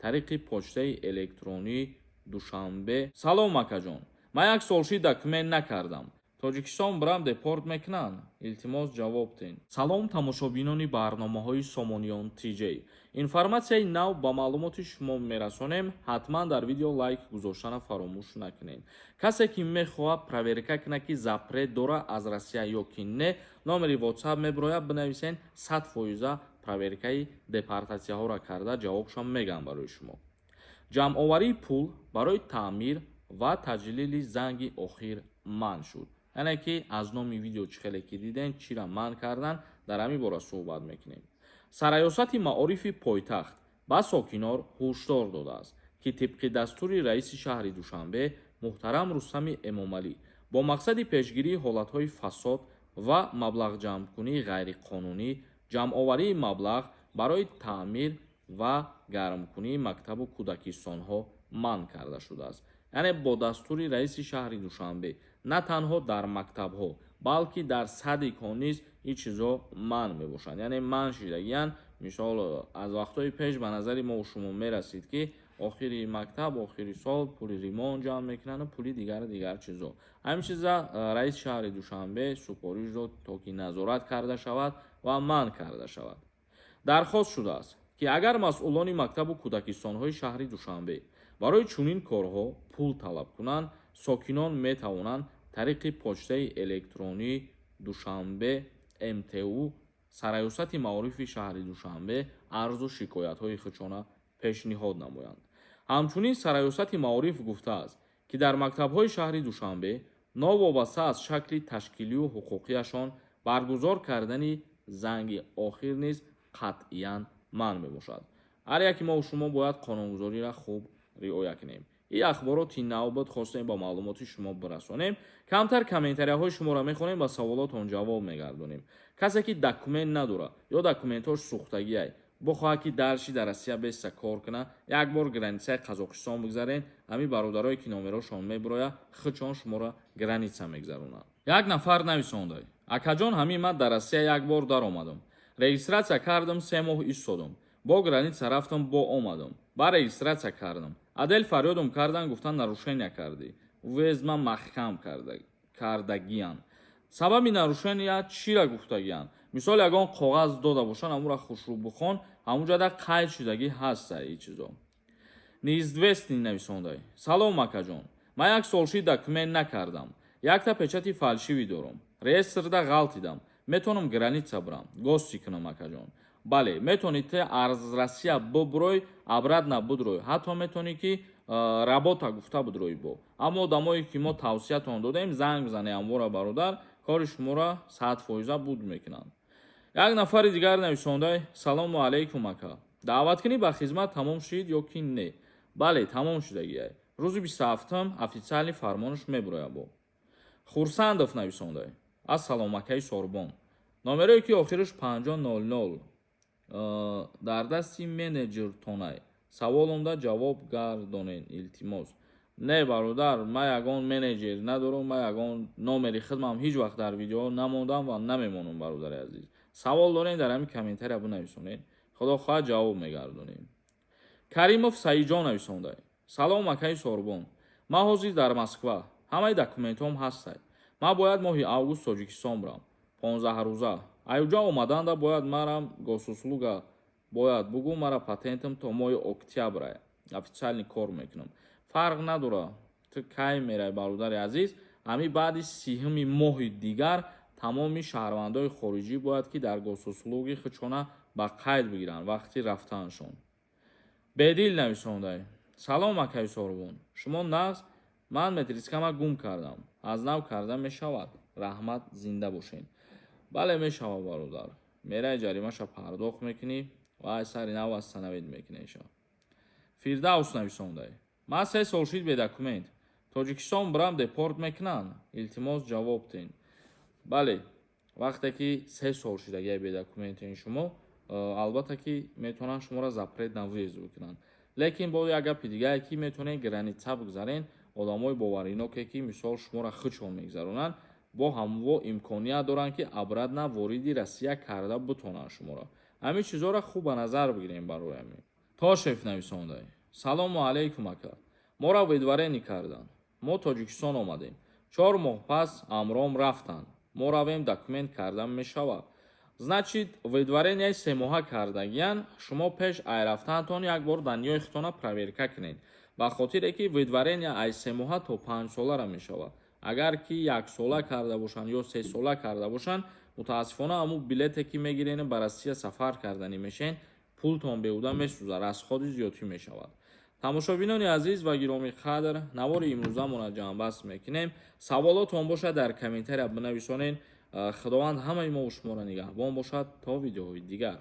Тариқи почтаи электронӣ Душанбе. Салом, акаҷон, ман як сол шид, документ накардам. Тоҷикистон бирам, депорт мекунанд? Илтимос, ҷавоб тен. Салом, тамошобинони барномаҳои Сомониён ТЖ. Информатсияи нав ба маълумоти шумо мерасонем. Ҳатман дар видео лайк гузоштана фаромӯш накунед. Касе ки мехоҳад проверка кунад, ки запрет дора аз Россия ё ки не, номери WhatsApp мебирояд, бинависен, 100 фоиза проверкаи депортатсияҳоро карда, ҷавобшон мегӯям барои шумо. Ҷамъоварии пул барои таъмир ва таҷлили занги охир манъ шуд. Яъне ки аз номи видео чӣ хеле ки дидем, чира манъ кардан, дар ҳамин бора суҳбат мекунем. Сарраёсати маорифи пойтахт ба сокинон ҳушдор додааст, ки тибқи дастури раиси шаҳри Душанбе муҳтарам Рустами Эмомалӣ бо мақсади пешгирии ҳолатҳои фасод ва маблағҷамъкунии ғайриқонунӣ ҷамъоварии маблағ барои таъмир ва гармкунии мактабу кӯдакистонҳо манъ карда шудааст. Яъне бо дастури раиси шаҳри Душанбе на танҳо дар мактабҳо, балки дар садикҳо низ ин чизҳо манъ мебошанд, яъне манъ шидагиянд. Мисол, аз вақтҳои пеш ба назари мо шумо мерасид, ки охири мактаб, охири сол пули ремонт ҷамъ мекунанду пули дигару дигар чизҳо. Ҳамин чиза раиси шаҳри Душанбе супориш дод, то ки назорат карда шавад ва манъ карда шавад. Дархост шудааст, ки агар масъулони мактабу кӯдакистонҳои шаҳри Душанбе барои чунин корҳо пул талаб кунанд, сокинон метавонанд тариқи почтаи электронӣ Душанбе МТУ Сарраёсати маорифи шаҳри Душанбе арзу шикоятҳои худшона пешниҳод намоянд. Ҳамчунин Сарраёсати маориф гуфтааст, ки дар мактабҳои шаҳри Душанбе новобаста аз шакли ташкилию ҳуқуқияшон баргузор кардани занги охир низ қатъиян манъ мебошад. Ҳар яке мо шумо бояд қонунгузориро хуб риоя кунем. Ин ахбороти нав буд, хостем ба маълумоти шумо бирасонем. Камтар комментарияҳои шуморо мехонем, ба саволотон ҷавоб мегардонем. Касе ки документ надорад ё документҳош сӯхтагиай, бихоҳад, ки дарши дар Россия беста кор кунад, як бор границаи Қазоқистон бигзарен. Ҳамин бародарое ки номерошон мебирояд, худшон шуморо граница мегзаронанд. Як нафар нависонда: «Акаҷон, ҳамин ман дар Россия як бор даромадам, регистрация кардам, 3 моҳ истодам, бо граница рафтам, бо омадам, ба регистрация кардам, отдел фарёдум кардан, гуфтан, нарушения кардӣ, въезд ман маҳкам кардагиян. Сабаби нарушения чира гуфтагиян? Мисол, ягон коғаз дода бошанд, ҳамура хушрӯ бихон, ҳамунҷода қайд шудагӣ ҳаста и чизо». Неизвестный нависондай: «Салом, акаҷон, ман як сол шид, документ накардам, якта печати фальшивый дорам, реестрда ғалтидам, метавонам граница бирам, гости кунам, акаҷон?» Бале, метавонед те аз Россия бубурой, обратно будрой, ҳатто метавонӣ, ки работа гуфта будрой бо. Аммо одамое ки мо тавсиятон додем, занг бизане амвора, бародар, кори шуморо 100 фоиза буд мекунанд. Як нафари дигар нависондай: «Салому алайкум, ака, даъваткунӣ ба хизмат тамом шид ё ки не?» Бале, тамом шудагиай, рӯзи 27-ум официальный фармонаш мебурояд. Бо Хурсандов нависондай: «Ассалом, акаи Сорбон, номерое ки охираш 5000 дар дасти менеҷертонай, саволомда ҷавоб гардонен, илтимос». Не, бародар, ман ягон менеҷер надорам, ман ягон номери хидмам ҳеҷ вақт дар видео намондам ва намемонам. Бародари азиз, савол дорем, дар ҳамин комментария бинависонед, худо хоҳад, ҷавоб мегардонем. Каримов Саидҷон нависондай: «Салом, акаи Сорбон, ман ҳозир дар Москва, ҳамаи документҳом ҳастай, ман бояд моҳи август Тоҷикистон бирам, 15 рӯза. Аюҷа омаданда бояд марам Госуслуга бояд бугӯ, мара патентам то моҳи октябр официально кор мекунам». Фарқ надора, ту кай мерай, бародари азиз. Ҳами баъди 30-уми моҳи дигар тамоми шаҳрвандои хориҷӣ бояд ки дар Госуслуги худшона ба қайд бигиранд вақти рафтанашон. Бедил нависондай: «Салом, акаи Сорбон, шумо нағз? Ман метрискама гум кардам, аз нав карда мешавад? Раҳмат, зинда бошед». Бале, мешавад, бародар. Мерай, ҷаримаша пардохт мекунӣ ва ай сари нав восстановить мекунеша. Фирдавс нависондай: «Ман 3 сол шид бе документ, Тоҷикистон бирам, депорт мекунанд? Илтимос, ҷавоб тен». Бале, вақте ки 3 сол шидагия бе документен шумо, албатта ки метавонанд шуморо запрет на въезд бикунанд. Лекин бо як гапи дигае, ки метавонед граница бигзарен, одамои бовариноке ки мисол шуморо худшон мегзаронанд, бо ҳамво имконият доранд, ки обратно вориди Россия карда бутонанд шуморо. Ҳамин чизҳоро хуб ба назар бигирем. Барои ҳамин Тошев нависондай: «Салому алейкум, ака. Моро выдворение карданд, мо Тоҷикистон омадем. 4 моҳ пас амром рафтанд. Мо равем, документ кардан мешавад?» Значит, выдворенияи 3 моҳа кардагиян. Шумо пеш ай рафтаатон як бор данныеи худтона проверка кунед, ба хотире ки выдворения ай 3 моҳа то 5 солара мешавад. Агар ки яксола карда бошанд ё 3 сола карда бошанд, мутаассифона, ҳамун билете ки мегирен, ба Россия сафар карданӣ мешен, пултон беҳуда месӯзад, расходи зиёдтӣ мешавад. Тамошобинони азиз ва гиромӣ қадр, навори имрӯзамона ҷамъбаст мекунем. Саволотон бошад, дар комментария бинависонед. Худованд ҳамаи мо шуморо нигаҳбон бошад. То видеоҳои дигар.